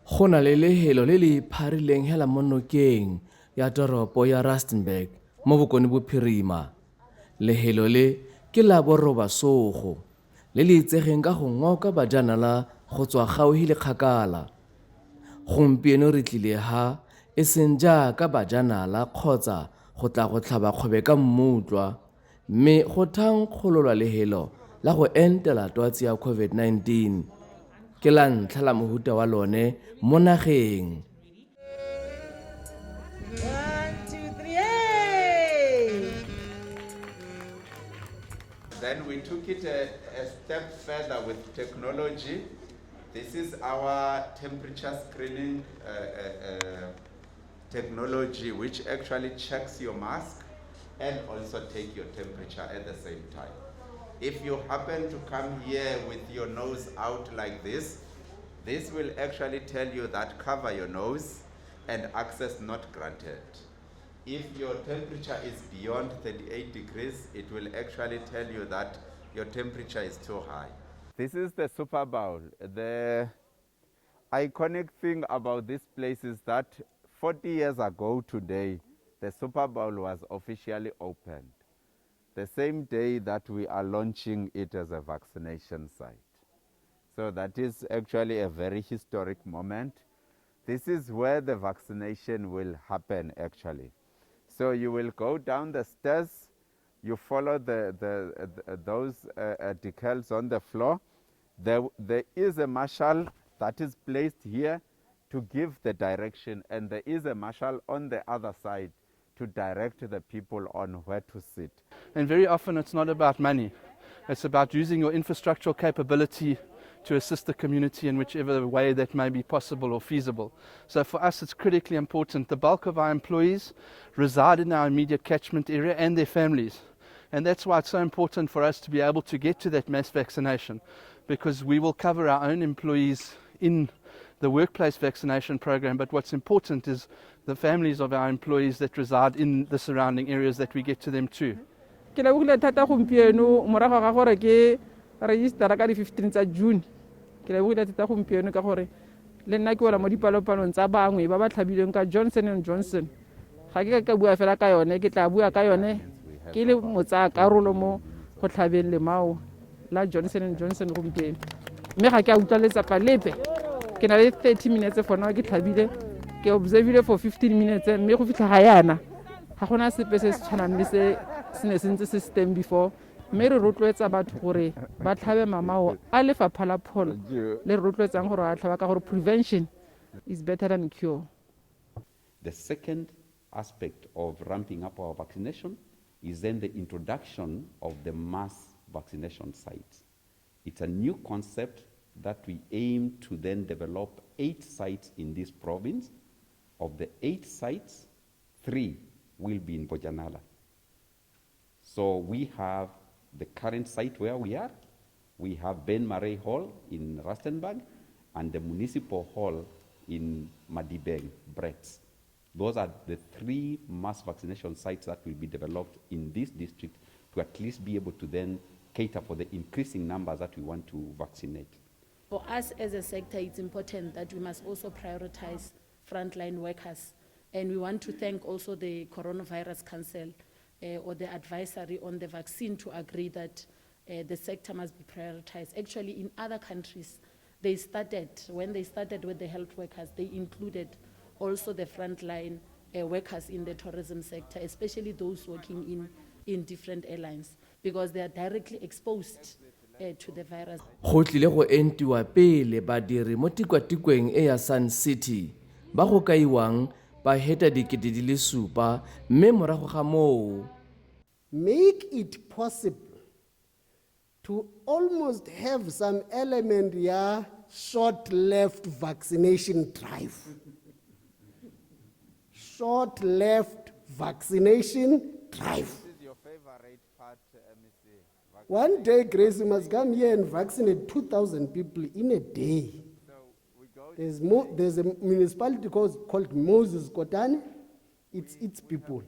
Go na le lehelo le le ipharileng hela mo nokeng ya toropo ya Rustenburg mo Bokone Bophirima. Lehelo le ke la Borobasogo, le le itsegeng ka go ngoka bajanala go tswa gauhi le kgakala. Gompieno re tlile ha, e seng jaaka bajanala kgotsa go tla go tlhaba kgobe ka mmutlwa, mme go thankgololwa lehelo la go entela twatsi ya COVID-19. Ke la ntlha la mohuta wa lone mo nageng. One, two, three, hey! Then we took it a step further with technology. This is our temperature screening technology, which actually checks your mask and also take your temperature at the same time. If you happen to come here with your nose out like this, this will actually tell you that cover your nose and access not granted. If your temperature is beyond 38 degrees, it will actually tell you that your temperature is too high. This is the Super Bowl. The iconic thing about this place is that 40 years ago today, the Super Bowl was officially opened. The same day that we are launching it as a vaccination site. So that is actually a very historic moment. This is where the vaccination will happen actually. So you will go down the stairs, you follow those decals on the floor. There is a marshal that is placed here to give the direction, and there is a marshal on the other side to direct the people on where to sit. And very often it's not about money. It's about using your infrastructural capability to assist the community in whichever way that may be possible or feasible. So for us, it's critically important. The bulk of our employees reside in our immediate catchment area and their families. And that's why it's so important for us to be able to get to that mass vaccination, because we will cover our own employees in the workplace vaccination program. But what's important is the families of our employees that reside in the surrounding areas, that we get to them too. Ke lebogile thata gompieno morago ga gore ke registera ka di-15 tsa June. Ke lebogile thata gompieno ka gore le nna ke wela mo dipalopalong tsa bangwe ba ba tlhabilweng ka Johnson and Johnson. Ga ke ka bua fela ka yone, ke tla bua ka yone ke le motsaya karolo mo go tlhabeng lemao la Johnson and Johnson gompieno, mme ga ke a utlwa letsapa lepe. Ke na le 30 minutes for now ke tlhabile, ke observile for 15 minutes, mme go fitlha ga yana ga gona sepe se se tshwanang le se se ne se ntse se se teng before. Mme re rotloetsa batho gore ba tlhabe mamao a Lefapha la Pholo le re rotloetsang gore ba tlhaba, ka gore prevention is better than cure. The second aspect of ramping up our vaccination is then the introduction of the mass vaccination sites. It's a new concept that we aim to then develop eight sites in this province. Of the eight sites, three will be in Bojanala. So we have the current site where we are, we have Ben Murray Hall in Rustenburg, and the Municipal Hall in Madibeng, Brits. Those are the three mass vaccination sites that will be developed in this district to at least be able to then cater for the increasing numbers that we want to vaccinate. For us as a sector, it's important that we must also prioritize frontline workers. And we want to thank also the Coronavirus Council or the advisory on the vaccine to agree that the sector must be prioritized. Actually, in other countries, when they started with the health workers, they included also the frontline workers in the tourism sector, especially those working in different airlines, because they are directly exposed to the virus. Go tlile go entiwa pele badiri mo tikwatikweng e ya Sun City ba go kaiwang ba heta 7,000, mme morago ga moo Make it possible to almost have some element ya short left vaccination drive. Short left vaccination drive. This is your favorite part, MEC. One day, Grace, you must come here and vaccinate 2,000 people in a day. So we go There's a municipality called Moses Kotane. It's its people.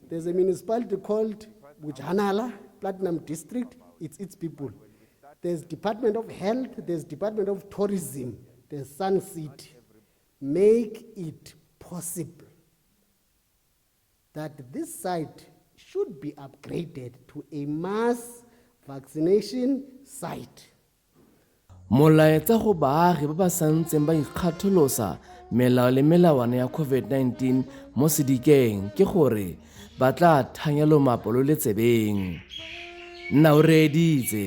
There's a municipality called Bojanala, Platinum District. It's its people. There's Department of Health, there's Department of Tourism. the Sun City, make it possible that this site should be upgraded to a mass vaccination site. Molaetsa go baagi ba ba santseng ba ikgatholosa melao le melawana ya COVID-19 mo sedikeng ke gore ba tla thanya lomapo lo le tsebeng. Nna o reeditse.